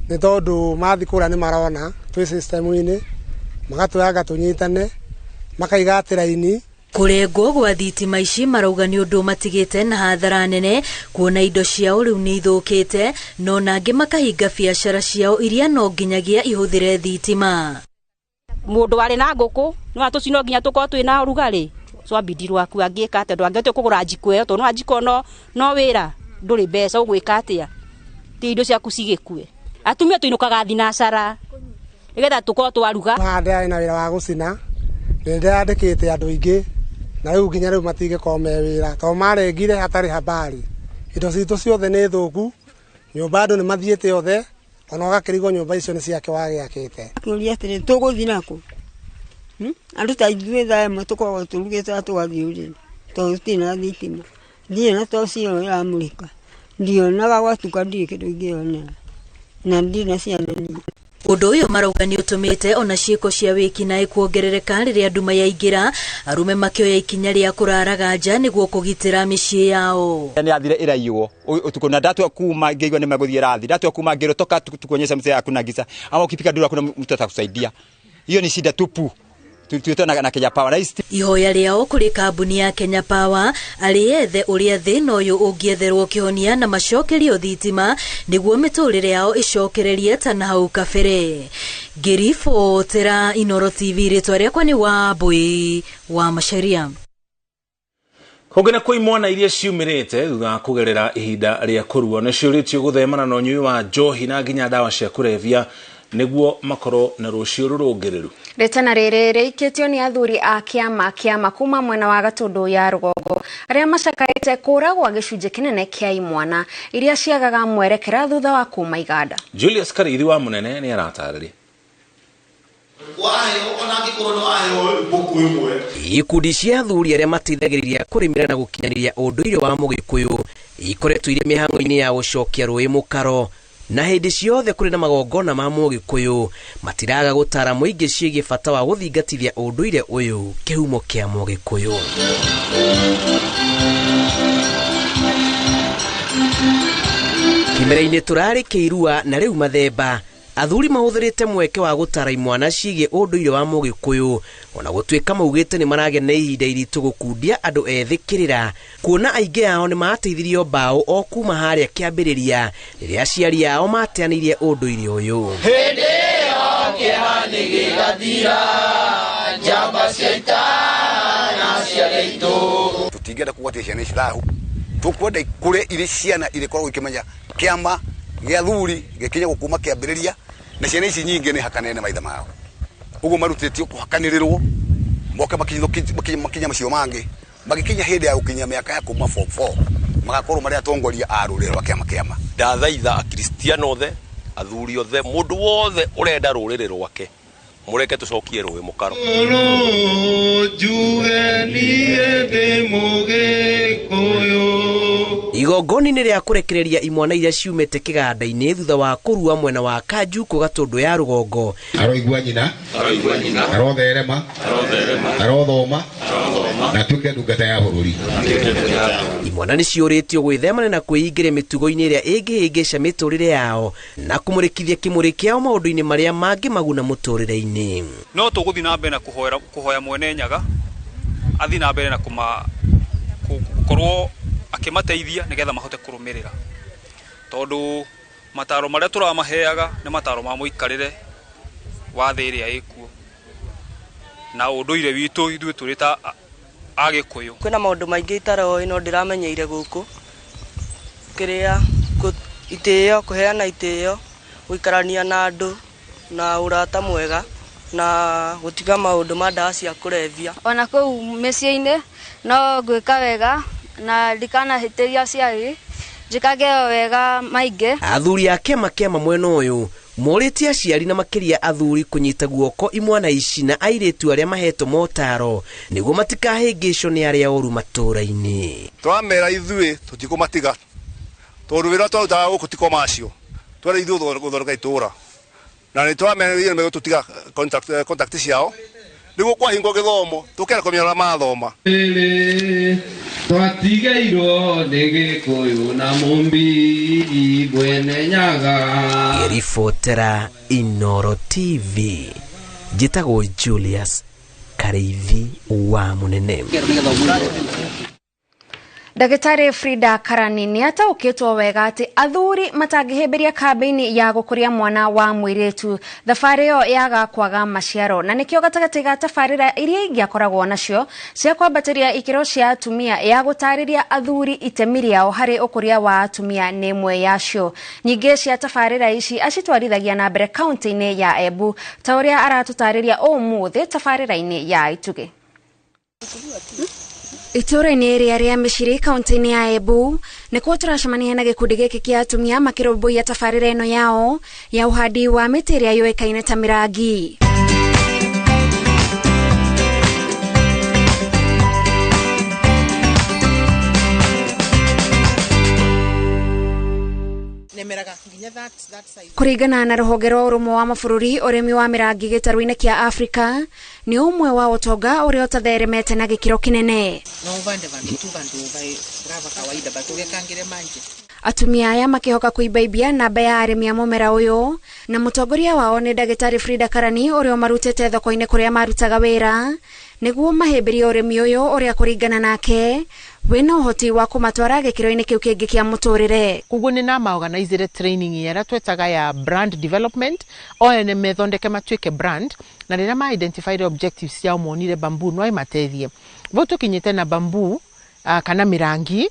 nĩ tondũ mathiĩ kũrĩa nĩ marona twĩ system-inĩ, magatwĩra tũnyitane, makaiga atĩ raini. Kũrengwo gwa thitima ici marauga nĩ ũndũ matigĩte na hathara nene kuona indo ciao rĩu nĩ ithũkĩte, no nangĩ makahinga biacara ciao iria no nginyagia ihũthĩre thitima. Mũndũ warĩ na ngũkũ no atũci no nginya tũkorwo twĩna ũrugarĩ twambindi rwaku angĩka atĩa ndwangĩhota kũgũra njiko ĩyo tondũ no njiko no wĩra ndũrĩ mbeca ũgwĩka atĩa ti indo ciaku cigĩkue. Atumia tũinũkaga thinacara nĩgetha tũkorwo twaruga. Haha ndĩrarĩ na wĩra wa gũcina, nĩ ndĩrandĩkĩte andũ aingĩ na rĩu nginya rĩu matingĩkorwo me wĩra tondũ marengire hatarĩ habari. Indo citũ ciothe nĩ thũku, nyũmba andũ nĩ mathiĩte othe, ona ũgakĩrigwo nyũmba icio nĩ ciake wagĩakĩte. Akĩũria atĩrĩ, tũgũthiĩ nakũ? Andũ ta ithuĩ thaa ĩmwe tũkoragwo tũrugĩte tũgathiĩ ũrĩrĩ tondũ tũtirĩ na thitima. Ndirĩ na toci ĩyo ĩramũrĩka, ndionaga gwatuka ndirĩ kĩndũ ingĩonera na ndirĩ na ciana ningĩ. Ũndũ ũyũ marauga nĩ ũtũmĩte ona ciĩko cia wĩkinaĩ kuongerereka rĩrĩa nduma yaingĩra, arũme makĩoya ikinya rĩa kũraraga nja nĩguo kũgitĩra mĩciĩ yao. Nĩ athire ĩraiywo utuko na ndatua kuma ngĩigua nĩ magũthiĩ rathi ndatua kuma ngĩrwo toka tukuonyesha mzee hakuna giza ama ukipika duru hakuna mtu atakusaidia. Hiyo ni shida tupu. Tutuĩte na Kenya Power. Ihoya rĩao kũrĩ kambuni ya Kenya Power arĩ ethe ũrĩa thĩna ũyũ ũngĩetherwo kĩhonia na macokerio thitima nĩguo mĩtũrĩre yao ĩcokererie ta na hau kabere. Ngĩribotera Inooro TV, rĩtwa rĩakwa nĩ Wambui wa Macharia. Kũngĩ na kwĩ imwana iria ciumĩrĩte thutha wa kũgerera ihinda rĩa kũrua nĩ ciũrĩtio gũthemana na ũnyui wa njohi na nginya ndawa cia kũrebia nĩguo makorwo na rũciũ rũrũngĩrĩru. Rĩtana rĩrĩ rĩikĩtio nĩ athuri a kĩama kuma mwena wa Gatũndũ ya rũgongo arĩa macakaĩte kũragwo gĩcunjĩ kĩnene kĩa imwana iria ciagaga mwerekera thutha wa kuma iganda. Julius Karithi wa Mũnene nĩ aratarĩria. Ikundi cia athuri arĩa mateithagĩrĩria kũrĩmĩra na gũkinyanĩria ũndũire wa Mũgĩkũyũ ikoretwo irĩ mĩhang'o-inĩ ya gũcokia rũĩ mũkaro na hĩndĩ ciothe kũrĩ na magongona ma Mũgĩkũyũ matiraga gũtara mũingĩ ciĩgiĩ bata wa gũthingatithia ũndũire ũyũ kĩhumo kĩa Mũgĩkũyũ. Kĩmera-inĩ tũrarĩ kĩirua na rĩu mathemba athuri mahũthĩrĩte mweke wa gũtara imwana ciĩgiĩ ũndũire wa Mũgĩkũyũ ona gũtuĩka maugĩte nĩ maragĩa na ihinda iritũ gũkundia andũ ethĩ kĩrĩra kuona aingĩ ao nĩ mateithirio mbaũ o kuma harĩa kĩambĩrĩria rĩrĩa aciari ao mateanĩirie ũndũire ũyũ. Hĩndĩ ĩyo kĩeha nĩ gĩgathira, njamba cia ita na cia gĩitũ. Tũtingĩenda kũgwatia ciana ici thahu, tũkwenda ikũre irĩ ciana irĩkoragwo ikĩmenya kĩama gĩa athuri gĩkinya gũkuma kĩambĩrĩria na ciana ici nyingĩ nĩ hakanene na maithe mao ũguo marutĩtio kũhakanĩrĩrwo moke makinya macio mangĩ magĩkinya hĩndĩ ya gũkinya mĩaka ya kuma form 4 magakorwo marĩ atongoria a rũrĩrĩ rwa kĩama kĩama. Ndathaitha akristiano othe, athuri othe, mũndũ wothe ũrenda rũrĩrĩ rwake mũreke tũcokie rũĩ mũkaro. Igongoni-inĩ rĩa kũrekereria imwana iria ciumĩte kĩganda-inĩ thutha wa kũrua mwena wa Kanjuku Gatũndũ ya rũgongo. Aroigua nyina, arotherema, arothoma na atuĩke ndungata ya bũrũri. Imwana nĩ ciũrĩtio gwĩthemana na kwĩingĩria mĩtugo-inĩ ĩrĩa ĩngĩhĩngĩca mĩtũrĩre yao na kũmũrĩkithia kĩmũrĩ kĩao maũndũ-inĩ marĩa mangĩmaguna mũtũrĩre-inĩ. No tũgũthiĩ na mbere na kũhoya mwene Nyaga athiĩ na mbere na gũkorwo akĩmateithia nĩgetha mahote kũrũmĩrĩra, tondũ mataro marĩa tũramaheaga nĩ mataro ma mũikarĩre wa thĩ ĩrĩa ĩkuo na ũndũire witũ ithuĩ tũrĩ ta Agĩkũyũ. Kwĩna maũndũ maingĩ itaroĩ no ndĩramenyeire gũkũ kĩrĩa itĩo, kũheana itĩo, gũikarania na andũ na ũrata mwega na gũtiga maũndũ ma ndawa cia kũrebia. Ona kũu mĩciĩ-inĩ no ngwĩka wega na ndikanahĩtĩria aciari, njĩkage o wega maingĩ. Athuri a kĩama kĩama mwena ũyũ morĩtie aciari na makĩria athuri kũnyita guoko imwana ici na airĩtu arĩa mahetwo motaro nĩguo matikahĩngĩcwo nĩ arĩa oru matũũra-inĩ. Tũramera ithuĩ tũtikũmatiga tondũ wĩra twarutaga gũkũ ti commercial, twara ithuĩ gũthondeka itũũra na nĩ tũramera ithuĩ nĩmegũtũtiga contact ciao nĩguo kwahingwo gĩthomo tũkera kũmenya ũrĩa mathoma. Twatigeirwo nĩ Gĩkũyũ na Mũmbi mwene Nyaga. Ngĩribotera Inooro TV, njĩtagwo Julius Kariithi wa Mũnene. Ndagĩtarĩ Frida Karani nĩ ataũkĩtwo wega atĩ athuri matangĩhĩmbĩria kambĩini ya gũkũria mwana wa mũirĩtu thabarĩ ĩyo yaga kwaga maciaro, na nĩkĩo gatagatĩ ga tabarĩra iria ingĩ akoragwo nacio cia kwambatĩria ikĩro cia atumia ya gũtarĩria athuri itemi rĩao harĩ ũkũria wa atumia nĩ ĩmwe yacio. Nyingĩ cia tabarĩra ici acitwarithagia na mbere kaunti-inĩ ya Embu ta ũrĩa aratũtarĩria ũmũthĩ tabarĩra-inĩ ya Itugĩ. Itũũra-inĩ rĩa rĩa Mĩciri kaunti-inĩ ya Embu nĩkuo tũracemania na gĩkundi gĩkĩ kĩa atumia makĩrũmbũiya tabarĩra ĩno yao ya ũhandi wa mĩtĩ ĩrĩa yũĩkaine ta mĩrangi. Nĩ Emeraga nginya that size. Kũringana na rũhonge rwa ũrũmwe wa mabũrũri, ũrĩmi wa mĩrangi gĩtarũ-inĩ kĩa Afrika nĩ ũmwe wa ũtonga ũrĩa ũtatheremete na gĩkĩro kĩnene. No uvande vandu tu vandu brava kawaida but ugekangire manje. Atumia aya makĩhoka kũibaibia namba ya arĩmi a mũmera ũyũ, na mũtongoria wao nĩ ndagĩtarĩ Frida Karani ũrĩa ũmarutĩte thoko-inĩ kũrĩa marutaga wĩra nĩguo mahĩmbĩrie ũrĩmi ũyũ ũrĩa kũringana nake wĩna ũhoti wa kũmatwara gĩkĩro-inĩ kĩu kĩngĩ kĩa mũtũrĩre. Koguo nĩ namaorganizire training ĩrĩa twetaga ya brand development, o ene methondeke matuĩke brand, na rĩrĩa ma identify objectives ciao monire bamboo no imateithie. Vau tũkinyĩte na bamboo kana mĩrangi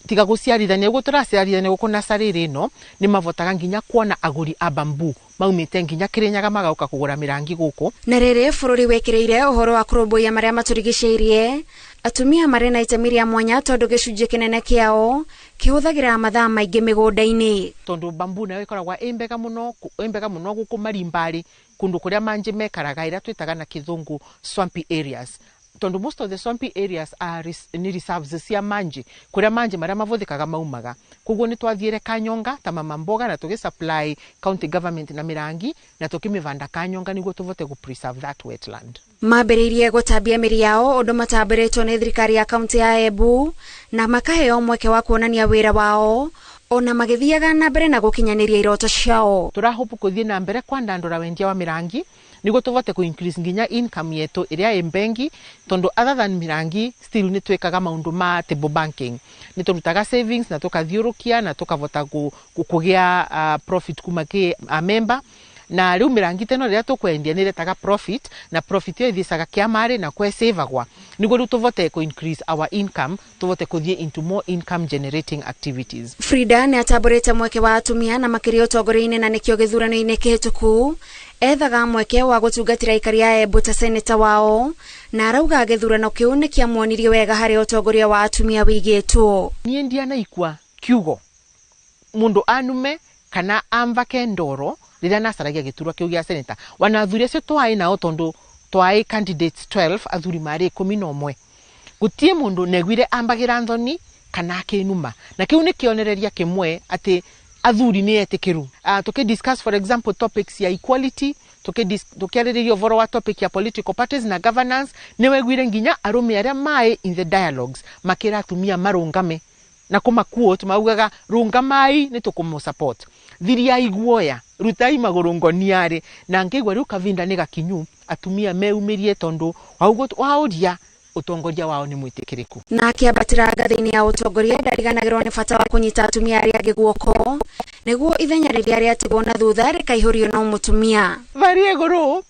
tiga gũciarithania ũguo tũraciarithania gũkũ nacarĩ ĩno nĩ mavotaga nginya kuona agũri a bamboo maumĩte nginya Kĩrĩnyaga magoka kũgũra mĩrangi gũkũ. Na rĩrĩ bũrũri wĩkĩrĩire ũhoro wa kũrũmbũiya marĩa matũrigicĩirie, atumia marĩ na itemi rĩa mwanya tondũ gĩcunjĩ kĩnene kĩao kĩhũthagĩra mathaa maingĩ mĩgũnda-inĩ. Tondũ bamboo nayo ĩkoragwo ĩ mbega mũno, ĩ mbega mũno gũkũ marimbarĩ kũndũ kũrĩa manjĩ mekaraga ĩrĩa twĩtaga na kĩthũngũ swampy areas. Tondu most of the swampy areas are ni reserves cia manji kuria manji maria mavuthikaga maumaga. Koguo ni twathiire Kanyonga ta mama mboga na tugi supply county government na mirangi na tukimivanda Kanyonga niguo tuvote gu preserve that wetland. Mambĩrĩirie gũtambia mĩri yao ũndũ matambĩrĩtwo nĩ thirikari ya kaunti ya Embu na makaheo mweke wa kuonania wĩra wao ona magĩthiaga na mbere na gũkinyanĩria iroto ciao. Tũrahope kũthiĩ na mbere kwandandũra wendia wa mirangi niguo tuvote ku increase nginya income yetu iria ĩ bengi, tondu other than mirangi still ni twikaga maundu ma table banking, ni turutaga savings na tukathiurukia na tukavota kugia profit kuma ki a member. Na riu mirangi teno riria tukwendia ni retaga profit na profit iyo ithicaga kiamari na kwe savagwa niguo riu tuvote ku increase our income, tuvote kuthie into more income generating activities. Frida ni atamburite mweke wa atumia na makiria utongoria-inĩ na nikio gĩthurano-inĩ kĩhĩtũku ethaga mweke wa gũtungatĩra aikari a Embu ta seneta wao, na arauga gĩthurano kĩu nĩ kĩamuonirie wega harĩ ũtongoria wa atumia wĩigĩtwo. Niĩ ndianaikua kiugo mundu anume kana amvake ndoro rĩrĩa nacaragia gĩturwa kĩu gĩa seneta. Wana athuri acio twaĩ nao tondu twaĩ candidates 12 athuri marĩ 11, gutie mundu neguire ambagĩra nthoni kana akĩnuma, na kĩu nĩ kĩonereria kĩmwe atĩ athuri nĩ etĩkĩru. Tuki discuss for example topics ya equality, tukiarĩrĩria ũhoro wa topic ya political parties na governance, nĩ weguire nginya arũme arĩa maĩ in the dialogues makĩra atumia marũngame na kuma quote maugaga rungamai nĩ tũkũmũ support, thiriai guoya, rutai magũrũ ngoniarĩ. Na ngĩigua rĩu kavinda nĩ gakinyu atumia meumirie tondu waũria utongoria wao ni mwĩtĩkĩrĩku. Na akĩambatĩra ngathĩ-inĩ ya ũtongoria ndariganagĩrwo nĩ bata wa kũnyita atumia arĩa angĩ guoko nĩguo ithenya rĩrĩa rĩatigwo na thutha rĩkaihũrio no mũtumia. Varia igũrũ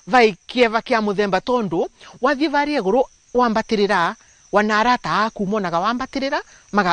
vai kĩeva kĩa mũthemba tondu wathiĩ varia igũrũ wambatĩrĩra wana arata aku monaga wambatĩrĩra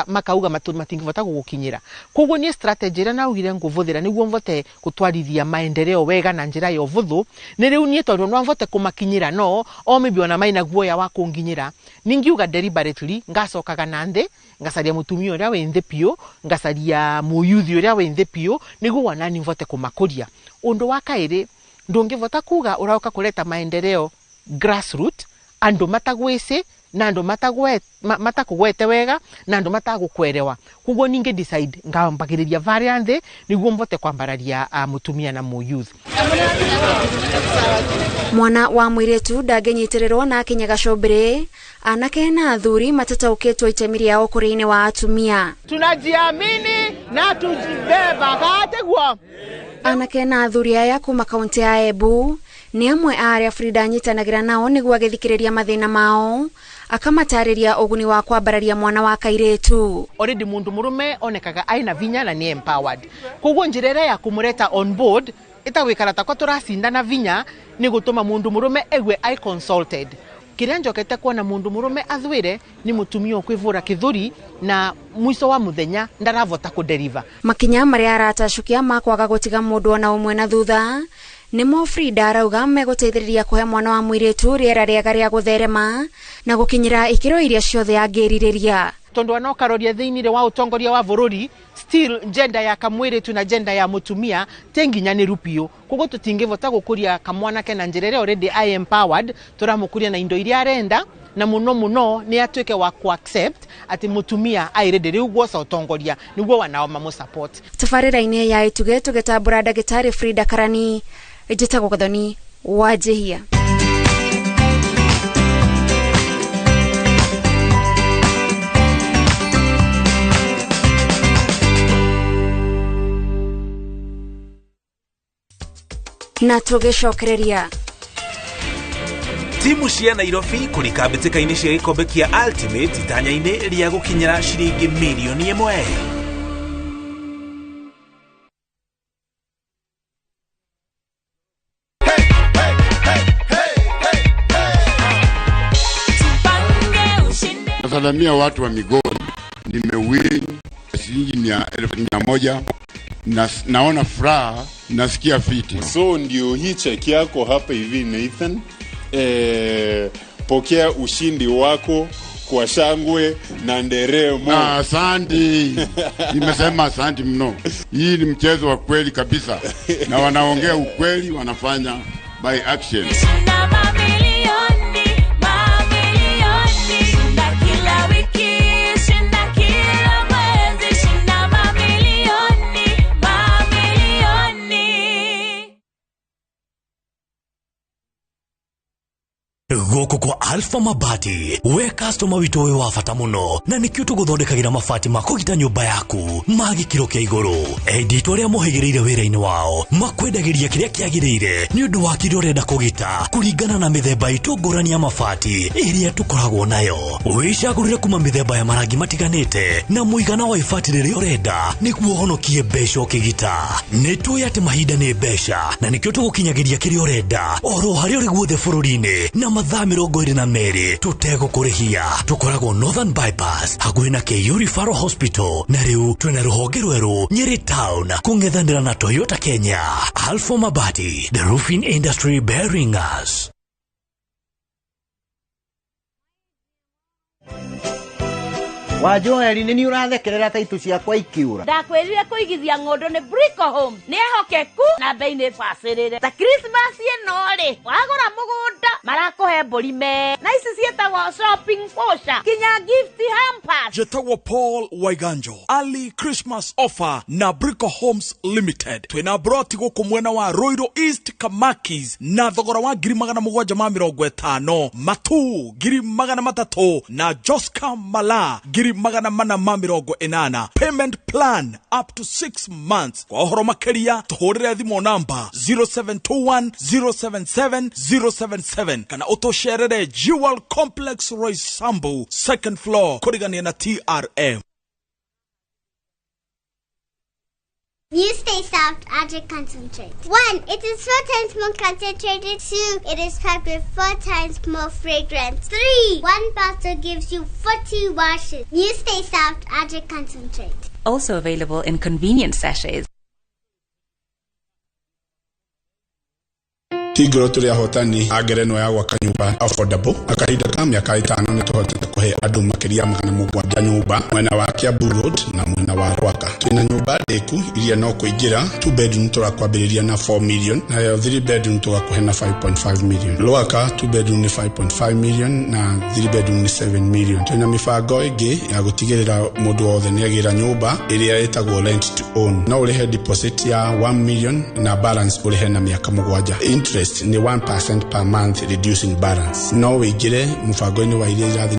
makauga matingĩvota gũgũkinyĩra. Koguo niĩ strategy ĩrĩa naugire ngũvũthĩra nĩguo mvote gũtwarithia maendeleo wega na njĩra ya ũvũthũ nĩ rĩu niĩ tondũ no mvote kũmakinyĩra no o maybe ona maina guoya wa kũnginyĩra, ningiuga deliberately ngacokaga na nthĩ ngacaria mũtumia ũrĩa wĩ nthĩ piũ, ngacaria mũyuthi ũrĩa wĩ nthĩ piũ nĩguo wanani mvote kũmakũria. Ũndũ wa kaĩrĩ, ndũngĩvota kuga ũroka kũreta maendeleo grassroot andũ matagwĩcĩ na andu matakugwete wega na andu matagukwerewa. Koguo ninge decide ngambagiriria varia nthi niguo mvote kwambararia mutumia na mu youth. Mwana wa mwiritu ndangĩnyitĩrĩrwo na akinye gacũmbĩrĩ, anake na athuri matataũkĩtwo itemi rĩao ũkũrĩ-inĩ wa atumia. Tunajiamini na tujibeba kateguo. Anake na athuri aya kuma kaunti ya Embu nĩ amwe a arĩa Frida anyitanagĩra nao nĩguo agĩthikĩrĩria mathĩna mao, akamatarĩria ũguni wa kwambararia mwana wa kairĩtu. Already mundu murume onekaga aina vinya na ni empowered, koguo njĩra ĩrĩa ya kũmũreta on board itagwikara takwa tũracindana vinya nĩ gũtũma mundu murume egue ai consulted. Kĩrĩa njokete kuona mundu murume athwire ni mutumia ũkwĩvũra kĩthũri na mwico wa muthenya ndaravota kũdeliver. Makinya marĩa aratacukia ma kwaga gũtiga mũndũ ona ũmwe na thutha nĩmo Frida arauga megũteithĩrĩria kũhe mwana wa mũirĩtu rĩera rĩega rĩa gũtherema na gũkinyĩra ikĩro iria ciothe angĩrirĩria. Tondu anokaroria thĩinĩ wa ũtongoria wa bũrũri Still gender ya kamwiritu na gender ya mutumia ti nginyaniru biũ. Koguo tutingivota gukuria kamwanake na njira ĩrĩa already I empowered, turamukuria na indo iria arenda, na muno muno ni atuike wa ku accept ati mutumia airede riu guoca utongoria niguo wanao mamu support. Tabarĩra-inĩ ya Ituge tũgĩtambũra ndagĩtarĩ Frida Karani, njĩtagwo Gathoni Wanjihia. Na tũgĩcokereria timu cia Nairobi kũrika mbĩtĩka-inĩ cia gĩkombe kĩa Ultimate itanya-inĩ rĩa gũkinyĩra ciringi mirioni 1. Nasalamia watu wa Migori, nimewin shilingi 100,000 na naona furaha, nasikia fiti. So ndio hii cheki yako hapa hivi Nathan. Pokea ushindi wako kwa shangwe na nderemo. Asante. Nimesema asante mno. Hii ni mchezo wa kweli kabisa. Na wanaongea ukweli, wanafanya by action. Gũkũ kwa Alpha Mabati, we customer witũ wĩ wa bata mũno, na nĩkĩo tũgũthondekagĩra mabati ma kũgita nyũmba yaku ma gĩkĩro kĩa igũrũ. Endi itũ arĩa mohĩgĩrĩire wĩra-inĩ wao makwendagĩria kĩrĩa kĩagĩrĩire nĩ ũndũ wa kĩrĩa ũrenda kũgita kũringana na mĩthemba itũ ngũrani ya mabati ĩrĩa tũkoragwo nayo. Wĩcagũrĩre kuma mĩthemba ya marangi matiganĩte na mũigana wa ibati rĩrĩa ũrenda nĩguo ũhonokie mbeca ũkĩgita. Nĩ tũĩ atĩ mahinda nĩ mbeca na nĩkĩo tũgũkinyagĩria kĩrĩa ũrenda oro harĩa ũrĩ guothe bũrũri-inĩ na mathaa 22 tũtegũkũrĩhia. Tũkoragwo Northern Bypass hakuhĩ na KU Referral Hospital, na rĩu twĩna rũhonge rwerũ Nyeri Town kũng'ethanĩra na Toyota Kenya. Alpha Mabati, the roofing industry bearing us. Wa Joeli nĩ ũrathekerera ta itu ciakwa ikiura. Ndakwĩrire kũigithia ng'ũndũ nĩ Brico Homes. Nĩ ehokeku na bei nĩ bacĩrĩre. Ta Christmas ĩno rĩ, wagũra mũgũnda marakũhe mbũri me. Na ici ciĩtagwo shopping voucher, kinya gift hampers. Njĩtagwo Paul Waiganjo. Early Christmas offer na Brico Homes Limited. Twĩna broti gũkũ mwena wa Royal East Kamakis na thogora wa 750,000, Matu 300,000 na Joska Mala 480,000. Payment plan up to 6 months. Kwa ũhoro makĩria tũhũrĩre thimũ namba 0721 077 077 kana ũtũcerere Jewel Complex Roysambu second floor kũrigania na TRM. You stay soft, Aja concentrate. 1, it is 4 times more concentrated. 2, it is packed with 4 times more fragrance. 3, 1 bottle gives you 40 washes. You stay soft, Aja concentrate. Also available in convenient sachets. Tigro tũrĩ ahotani a ngerenwa ya gwaka nyũmba affordable na kahinda ka mĩaka 5 nĩ tũhotete kũhe andũ makĩria 700 nyũmba mwena wa Kiambu Road na mwena wa Rwaka. Twĩna nyũmba ndĩku iria no kũingĩra 2 bedroom tũrakwambĩrĩria na 4 million nayo 3 bedroom tũgakũhe na 5.5 million. Rwaka 2 bedroom nĩ 5.5 million na 3 bedroom nĩ 7 million. Twĩna mĩbango ĩngĩ ya gũtigĩrĩra mũndũ wothe nĩagĩra nyũmba ĩrĩa ĩtagwo rent to own. No ũrĩhe deposit ya 1 million na balance ũrĩhe na mĩaka 7. Interest ni 1% per month reducing balance. No wĩingĩre mũbango-inĩ wa iria irathi